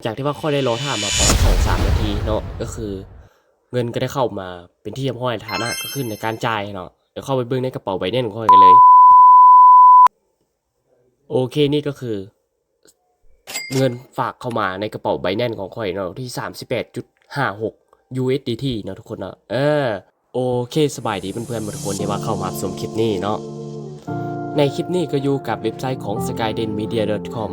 ຈາກທີ່ວ່າຂ້ອຍໄດ້ລໍຖ້າມາປະມານສອງສາມນາທີເນາະ ກໍຄືເງິນກໍໄດ້ເຂົ້າມາເປັນທີ່ຮຽບຮ້ອຍ ຖານະກໍຂຶ້ນໃນການຈ່າຍເນາະ. ດຽວເຂົ້າໄປເບິ່ງໃນກະເປົາ Binance ຂອງຂ້ອຍກັນເລີຍ. ໂອເຄ ນີ້ກໍຄືເງິນຝາກເຂົ້າມາໃນກະເປົາ Binance ຂອງຂ້ອຍເນາະ ທີ່ສາມສິບແປດຈຸດຫ້າຫົກ USDT ເນາະທຸກຄົນເນາະ. ເອີ ໂອເຄ ສະບາຍດີເພື່ອນໆ ທຸກຄົນທີ່ວ່າເຂົ້າມາຮັບຊົມຄລິບນີ້ເນາະ. ໃນຄລິບນີ້ກໍຢູ່ກັບເວັບໄຊຂອງ Skyden Media dot com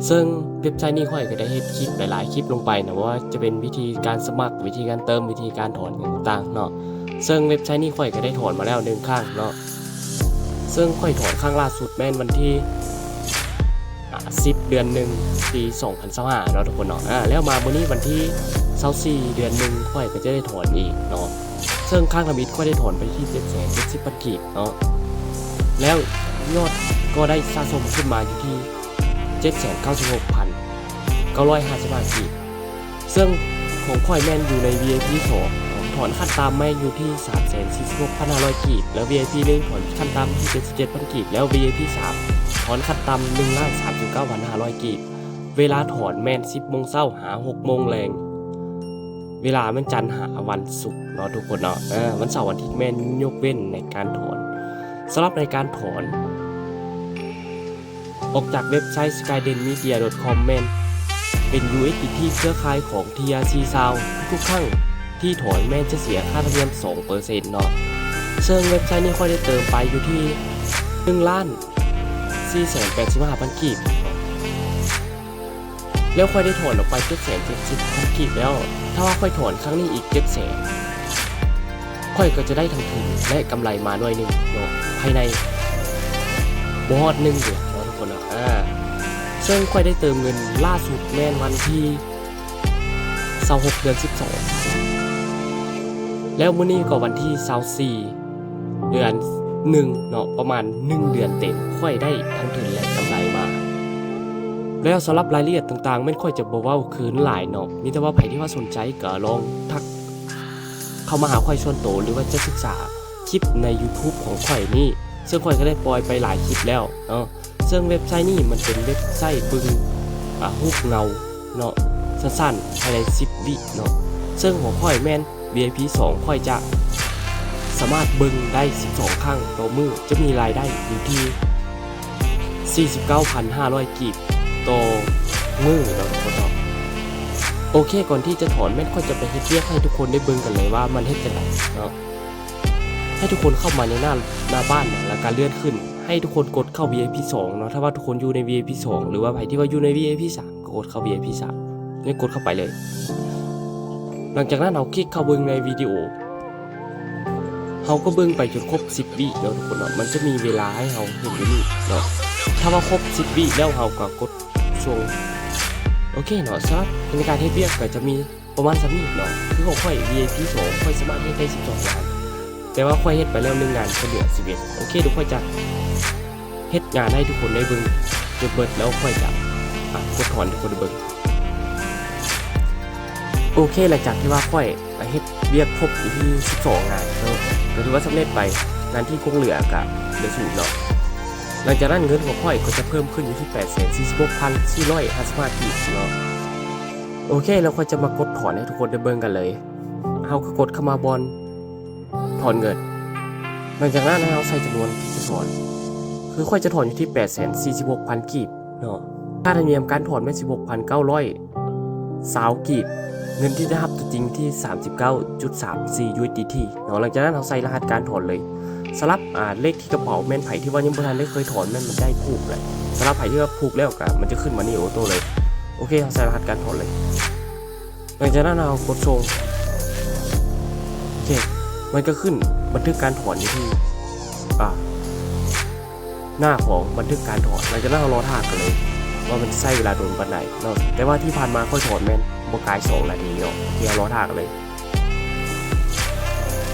ເຊິ່ງເວັບໄຊນີ້ຂ້ອຍກໍໄດ້ເຮັດຄລິບຫຼາຍໆຄລິບລົງໄປນະ ບໍ່ວ່າຈະເປັນວິທີການສະໝັກ, ວິທີການເຕີມ, ວິທີການຖອນຫຍັງຕ່າງໆເນາະ. ເຊິ່ງເວັບໄຊນີ້ຂ້ອຍກໍໄດ້ຖອນມາແລ້ວໜຶ່ງຄັ້ງເນາະ ເຊິ່ງຂ້ອຍຖອນຄັ້ງລ່າສຸດແມ່ນວັນທີ ອາ ສິບ ເດືອນໜຶ່ງ ປີສອງພັນຊາວຫ້າເນາະທຸກຄົນເນາະ. ອາ ແລ້ວມາມື້ນີ້ວັນທີຊາວສີ່ ເດືອນໜຶ່ງ ຂ້ອຍກໍຈະໄດ້ຖອນອີກເນາະ ເຊິ່ງຄັ້ງທຳອິດຂ້ອຍໄດ້ຖອນໄປທີ່ເຈັດແສນເຈັດສິບພັນກີບເນາະ ແລ້ວຍອດກໍໄດ້ສະສົມຂຶ້ນມາຢູ່ທີ່ເຈັດແສນເກົ້າສິບຫົກພັນເກົ້າຮ້ອຍຫ້າສິບຫ້າກີບ. ເຊິ່ງຂອງຂ້ອຍແມ່ນຢູ່ໃນ VIP ສອງ ຖອນຂັ້ນຕ່ຳແມ່ນຢູ່ທີ່ສາມແສນສີ່ສິບຫົກພັນຫ້າຮ້ອຍກີບ ແລ້ວ VIP ໜຶ່ງ ຖອນຂັ້ນຕ່ຳທີ່ເຈັດສິບເຈັດພັນກີບ ແລ້ວ VIP ສາມ ຖອນຂັ້ນຕ່ຳໜຶ່ງລ້ານສາມສິບເກົ້າພັນຫ້າຮ້ອຍກີບ. ເວລາຖອນແມ່ນສິບໂມງເຊົ້າຫາຫົກໂມງແລງ ເວລາແມ່ນຈັນຫາວັນສຸກເນາະທຸກຄົນເນາະ. ເອີ ວັນເສົາວັນອາທິດແມ່ນຍົກເວັ້ນໃນການຖອນ. ສຳລັບໃນການຖອນ ອອກຈາກເວັບໄຊ Skyden Media dot com ແມ່ນເປັນ USDT ເຄືອຂ່າຍຂອງ TRC ຊາວ ທຸກໆຄັ້ງທີ່ຖອນແມ່ນຈະເສຍຄ່າທຳນຽມສອງເປີເຊັນເນາະ ເຊິ່ງເວັບໄຊນີ້ຂ້ອຍໄດ້ເຕີມໄປຢູ່ທີ່ໜຶ່ງລ້ານສີ່ແສນແປດສິບຫ້າພັນກີບ ແລ້ວຂ້ອຍໄດ້ຖອນອອກໄປເຈັດແສນເຈັດສິບພັນກີບແລ້ວ. ຖ້າວ່າຂ້ອຍຖອນຄັ້ງນີ້ອີກເຈັດແສນ ຂ້ອຍກໍຈະໄດ້ທັງທຶນ ແລະ ກຳໄລມາໜ້ອຍໜຶ່ງເນາະ ພາຍໃນບໍ່ຮອດໜຶ່ງເດືອນເນາະທຸກຄົນເນາະ. ອາ ເຊິ່ງຂ້ອຍໄດ້ເຕີມເງິນລ່າສຸດແມ່ນວັນທີຊາວຫົກ ເດືອນສິບສອງ ແລ້ວມື້ນີ້ກໍວັນທີຊາວສີ່ ເດືອນໜຶ່ງເນາະ ປະມານໜຶ່ງເດືອນເຕັມ ຂ້ອຍໄດ້ທັງທຶນ ແລະ ກຳໄລມາ. ແລ້ວສຳລັບລາຍລະອຽດຕ່າງໆ ແມ່ນຂ້ອຍຈະບໍ່ເວົ້າຄືນຫຼາຍເນາະ ມີແຕ່ວ່າໃຜທີ່ວ່າສົນໃຈກໍລອງທັກ ເຂົ້າມາຫາຂ້ອຍສ່ວນໂຕ ຫຼືວ່າຈະສຶກສາຄລິບໃນ YouTube ຂອງຂ້ອຍນີ້ ເຊິ່ງຂ້ອຍກໍໄດ້ປ່ອຍໄປຫຼາຍຄລິບແລ້ວເນາະ. ເຊິ່ງເວັບໄຊນີ້ມັນເປັນເວັບໄຊເບິ່ງ ອາ ຮູບເງົາເນາະ ສັ້ນໆ ພາຍໃນສິບວິເນາະ. ເຊິ່ງຂອງຂ້ອຍແມ່ນ VIP ສອງ ຂ້ອຍຈະສາມາດເບິ່ງໄດ້ສິບສອງຄັ້ງຕໍ່ມື້ ຈະມີລາຍໄດ້ຢູ່ທີ່ສີ່ສິບເກົ້າພັນຫ້າຮ້ອຍກີບຕໍ່ມື້ເນາະທຸກຄົນເນາະ. ໂອເຄ ກ່ອນທີ່ຈະຖອນແມ່ນຂ້ອຍຈະໄປເຮັດວຽກໃຫ້ທຸກຄົນໄດ້ເບິ່ງກັນເລີຍວ່າມັນເຮັດຈັ່ງໃດເນາະ. ໃຫ້ທຸກຄົນເຂົ້າມາໃນໜ້າ ໜ້າບ້ານເນາະ ແລ້ວກໍເລື່ອນຂຶ້ນ ໃຫ້ທຸກຄົນກົດເຂົ້າ VIP ສອງເນາະ. ຖ້າວ່າທຸກຄົນຢູ່ໃນ VIP ສອງ ຫຼືວ່າໃຜທີ່ວ່າຢູ່ໃນ VIP ສາມ ກໍກົດເຂົ້າ VIP ສາມ ໃຫ້ກົດເຂົ້າໄປເລີຍ. ຫຼັງຈາກນັ້ນເຮົາຄລິກເຂົ້າເບິ່ງໃນວິດີໂອ ເຮົາກໍເບິ່ງໄປຈົນຄົບສິບວິເນາະທຸກຄົນເນາະ. ມັນຈະມີເວລາໃຫ້ເຮົາເຮັດຢູ່ນີ້ເນາະ. ຖ້າວ່າຄົບສິບວິແລ້ວເຮົາກໍກົດສົ່ງ. ໂອເຄເນາະ ສຳລັບໃນການເຮັດວຽກກໍຈະມີປະມານສ່ຳນີ້ເນາະ. ຄືຂອງຂ້ອຍ VIP ສອງ ຂ້ອຍສາມາດເຮັດໄດ້ສິບສອງງານ ແຕ່ວ່າຂ້ອຍເຮັດໄປແລ້ວໜຶ່ງງານ ກໍເຫຼືອສິບເອັດ. ໂອເຄ ດຽວຂ້ອຍຈະເຮັດງານໃຫ້ທຸກຄົນໄດ້ເບິ່ງຈົນເບິດ ແລ້ວຂ້ອຍຈະ ອາ ກົດຖອນໃຫ້ທຸກຄົນໄດ້ເບິ່ງ. ໂອເຄ ຫຼັງຈາກທີ່ວ່າຂ້ອຍ ໄປເຮັດວຽກຄົບຢູ່ທີ່ສິບສອງງານເນາະ ກໍຖືວ່າສຳເລັດໄປ. ງານທີ່ຄົງເຫຼືອກະເຫຼືອສູນເນາະ. ຫຼັງຈາກນັ້ນເງິນຂອງຂ້ອຍກໍຈະເພີ່ມຂຶ້ນຢູ່ທີ່ແປດແສນສີ່ສິບຫົກພັນສີ່ຮ້ອຍຫ້າສິບຫ້າກີບເນາະ. ໂອເຄ ແລ້ວຂ້ອຍຈະມາກົດຖອນໃຫ້ທຸກຄົນໄດ້ເບິ່ງກັນເລີຍ. ເຮົາກໍກົດເຂົ້າມາບ່ອນຖອນເງິນ. ຫຼັງຈາກນັ້ນໃຫ້ເຮົາໃສ່ຈຳນວນທີ່ຈະຖອນ. ຄືຂ້ອຍຈະຖອນຢູ່ທີ່ແປດແສນສີ່ສິບຫົກພັນກີບເນາະ. ຄ່າທຳນຽມການຖອນແມ່ນສິບຫົກພັນເກົ້າຮ້ອຍຊາວກີບ. ເງິນທີ່ໄດ້ຮັບຕົວຈິງທີ່ສາມສິບເກົ້າຈຸດສາມສີ່ USDT ເນາະ. ຫຼັງຈາກນັ້ນເຮົາໃສ່ລະຫັດການຖອນເລີຍ. ສຳລັບ ອາ ເລກທີ່ກະເປົາ ແມ່ນໃຜທີ່ວ່າຍັງບໍ່ທັນໄດ້ເຄີຍຖອນ ແມ່ນມັນໄດ້ຜູກແຫຼະ. ສຳລັບໃຜທີ່ວ່າຜູກແລ້ວກະ ມັນຈະຂຶ້ນມານີ້ໂອໂຕ້ເລີຍ. ໂອເຄ ເຮົາໃສ່ລະຫັດການຖອນເລີຍ. ຫຼັງຈາກນັ້ນເຮົາກົດສົ່ງ. ໂອເຄ ມັນກໍຂຶ້ນບັນທຶກການຖອນຢູ່ທີ່ ອາ ໜ້າຂອງບັນທຶກການຖອນ. ຫຼັງຈາກນັ້ນເຮົາລໍຖ້າກັນເລີຍວ່າມັນໃຊ້ເວລາດົນປານໃດເນາະ. ແຕ່ວ່າທີ່ຜ່ານມາຂ້ອຍຖອນແມ່ນບໍ່ກາຍສອງນາທີເນາະ. ໂອເຄ ເຮົາລໍຖ້າກັນເລີຍ.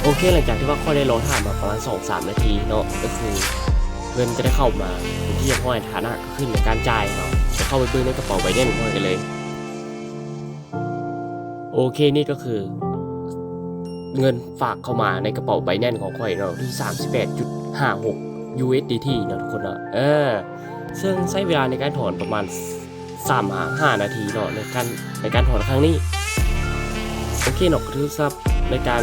ໂອເຄ ຫຼັງຈາກທີ່ວ່າຂ້ອຍໄດ້ລໍຖ້າມາປະມານສອງສາມນາທີເນາະ ກໍຄືເງິນກໍໄດ້ເຂົ້າມາເປັນທີ່ຮຽບຮ້ອຍ ຖານະກໍຂຶ້ນໃນການຈ່າຍເນາະ. ດຽວເຂົ້າໄປເບິ່ງໃນກະເປົາ Binance ຂອງຂ້ອຍກັນເລີຍ. ໂອເຄ ນີ້ກໍຄືເງິນຝາກເຂົ້າມາໃນກະເປົາ Binance ຂອງຂ້ອຍເນາະ ທີ່ສາມສິບແປດຈຸດຫ້າຫົກ USDT ເນາະທຸກຄົນເນາະ. ເອີ ເຊິ່ງໃຊ້ເວລາໃນການຖອນປະມານ ສາມຫາຫ້ານາທີເນາະ ໃນການ ໃນການຖອນຄັ້ງນີ້. ໂອເຄເນາະ ກໍຖືສຳລັບໃນການ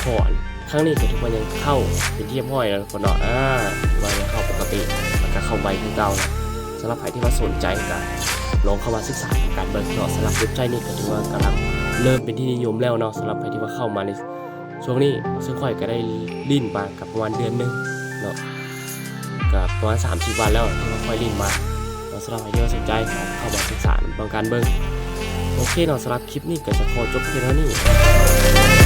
ຖອນຄັ້ງນີ້ ກໍຖືວ່າຍັງເຂົ້າເປັນທີ່ຮຽບຮ້ອຍແລ້ວເນາະ. ອາ ຖືວ່າຍັງເຂົ້າປົກກະຕິ ແລ້ວກໍເຂົ້າໄວຄືເກົ່າ. ສຳລັບໃຜທີ່ວ່າສົນໃຈ ກໍລອງເຂົ້າມາສຶກສານຳກັນເບິ່ງເນາະ. ສຳລັບເວັບໄຊນີ້ ກໍຖືວ່າກຳລັງເລີ່ມເປັນທີ່ນິຍົມແລ້ວເນາະ ສຳລັບໃຜທີ່ວ່າເຂົ້າມາໃນ ຊ່ວງນີ້ ເຊິ່ງຂ້ອຍກໍໄດ້ຫຼິ້ນມາກັບປະມານເດືອນໜຶ່ງເນາະ ກໍປະມານສາມສິບວັນແລ້ວທີ່ວ່າຂ້ອຍຫຼິ້ນມາເນາະ. ສຳລັບໃຜທີ່ວ່າສົນໃຈ ກໍເຂົ້າມາສຶກສານຳກັນເບິ່ງ. ໂອເຄເນາະ ສຳລັບຄລິບນີ້ກໍຈະຂໍຈົບພຽງເທົ່ານີ້.